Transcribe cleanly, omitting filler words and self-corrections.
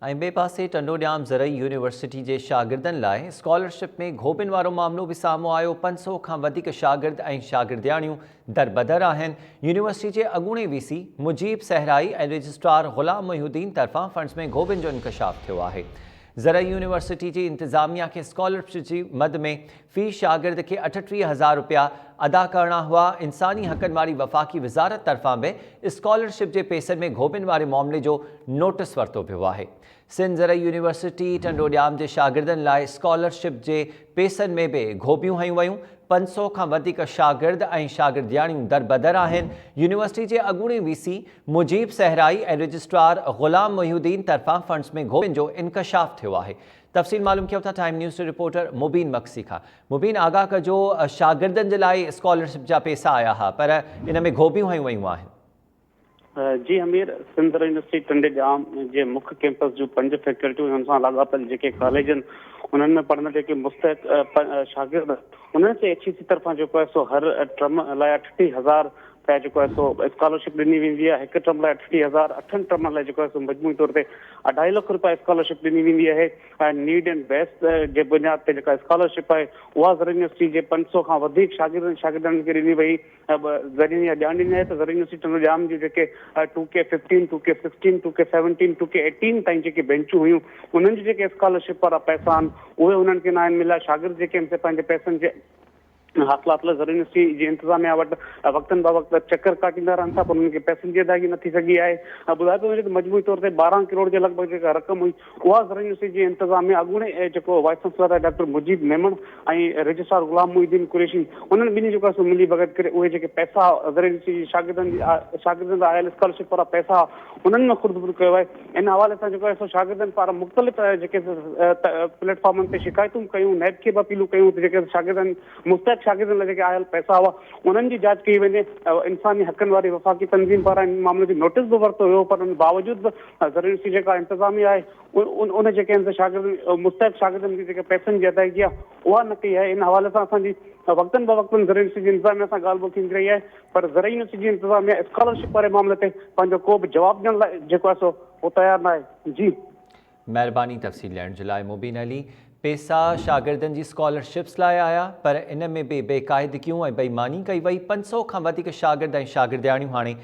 ۽ ٻئي پاسي ٽنڊوڄام زرعي يونيورسٽي جي شاگردن لاء اسڪالرشپ ۾ گهوٻين وارو معاملو به سامهون آيو، 500 کان وڌيڪ شاگرد ۽ شاگردياڻيون دربدر آهن، يونيورسٽي جي اڳوڻي وي سي مجيب صحرائي ۽ رجسٽرار غلام محي الدين طرفان فنڊز ۾ گهوٻين جو انڪشاف ٿيو آهي. زرعي يونيورسٽي جي انتظاميا کي اسڪالرشپ جي مد ۾ في شاگرد کي 38 هزار رپيا ادا ڪرڻا هئا، انساني حقن واري وفاقي وزارت طرفان به اسڪالرشپ جي پيسن ۾ گهوٻين واري معاملي جو نوٽس ورتو ويو آهي. سنڌ زرعي يونيورسٽي ٽنڊوڄام جي شاگردن لاء اسڪالرشپ جي پيسن ۾ به گهوٻيون هنيون ويون، 500 کان وڌيڪ شاگرد ۽ شاگردياڻيون دربدر آهن، يونيورسٽي جي اڳوڻي وي سي مجيب صحرائي ۽ رجسٽرار غلام محي الدين طرفان فنڊز ۾ گهوٻين جو انڪشاف ٿيو آهي. تفصيل معلوم ڪيون ٿا ٽائيم نيوز جي رپورٽر مبين مگسي کان. مبين آگاهه ڪجو شاگردن جي لاء اسڪالرشپ جا پيسا آيا ها پر ان ۾ گهوٻيون هنيون ويون آهن. جي حمير، سنڌ زرعي يونيورسٽي ٽنڊي ڄام جي مک ڪيمپس جون پنج فيڪلٽيون ۽ ان سان لاڳاپيل جيڪي ڪاليج آهن انهن ۾ پڙهندڙ جيڪي مستحق شاگرد انهن کي ايڇ اي سي طرفان جيڪو آهي سو هر ٽرم لاء 38 هزار رپيا جيڪو آهي سو اسڪالرشپ ڏني ويندي آهي هڪ ٽرم لاء 38 هزار اٺن ٽرمن لاء جيڪو آهي سو مجموعي طور تي اڍائي لک رپيا اسڪالرشپ ڏني ويندي آهي ۽ نيڊ اينڊ بيس جي بنياد تي جيڪا اسڪالرشپ آهي اها زرعي يونيورسٽي جي 500 کان وڌيڪ شاگردن شاگردن کي ڏني وئي ذريعن اها ڄاڻ ڏني آهي ته زرعي يونيورسٽي ٽنڊو ڄام جون جيڪي two K fifteen, two K sixteen, two K seventeen, two K eighteen تائين جيڪي بينچون هيون انهن جون جيڪي اسڪالرشپ وارا پئسا آهن اهي انهن کي ناهن مليا شاگرد جيڪي آهن سي پنهنجي پئسن جي حاصلات لاء زرعي يونيورسٽي جي انتظاميا وٽ وقتن بوقت چڪر ڪاٽيندا رهن ٿا پر انهن کي پئسن جي ادائگي نه ٿي سگهي آهي ٻڌايو پيو وڃي ته مجموعي طور تي 12 ڪروڙ جي لڳ ڀڳ جيڪا رقم هئي اها زرعي يونيورسٽي جي انتظاميا اڳوڻي جيڪو وائيس چانسلر آهي ڊاڪٽر مجيب ميمڻ ۽ رجسٽرار غلام محي الدين قريشي انهن ٻنهي جيڪو آهي سو ملي ڀڳت ڪري اهي جيڪي پئسا زرعي يونيورسٽي جي شاگردن جي شاگردن لاء آيل اسڪالرشپ وارا پئسا انهن ۾ خرد برد ڪيو آهي ان حوالي سان جيڪو آهي سو شاگردن پاران مختلف جيڪي پليٽ فارمن تي شڪايتون به ڪيون، نيب کي به اپيلون ڪيون ته جيڪي شاگردن مستحق شاگردن لاء جيڪي آيل پئسا هئا انهن جي جاچ ڪئي وڃي، انساني حقن واري وفاقي تنظيم پاران ان معاملي جو نوٽيس به ورتو ويو پر ان باوجود به زرعي يونيورسٽي جيڪا انتظاميا آهي ان جيڪي آهن شاگردن مستحق شاگردن کي جيڪي پئسن جي ادائگي آهي اها نه ڪئي آهي ان حوالي سان اسان جي وقتن بوقتن زرعي يونيورسٽي جي انتظاميا سان ڳالهه ٻولهه ٿيندي رهي آهي پر زرعي يونيورسٽي جي انتظاميا اسڪالرشپ واري معاملي تي پنهنجو ڪو به جواب ڏيڻ لاء جيڪو آهي سو هو تيار ناهي. جي. مهرباني تفصيل ڏيڻ جي لاء مبين علي. پيسا شاگردن جي اسڪالرشپس لاء آيا پر ان ۾ به بيقاعدگيون ۽ بي ايماني ڪئي وئي 500 کان وڌيڪ شاگرد ۽ شاگردياڻيون هاڻي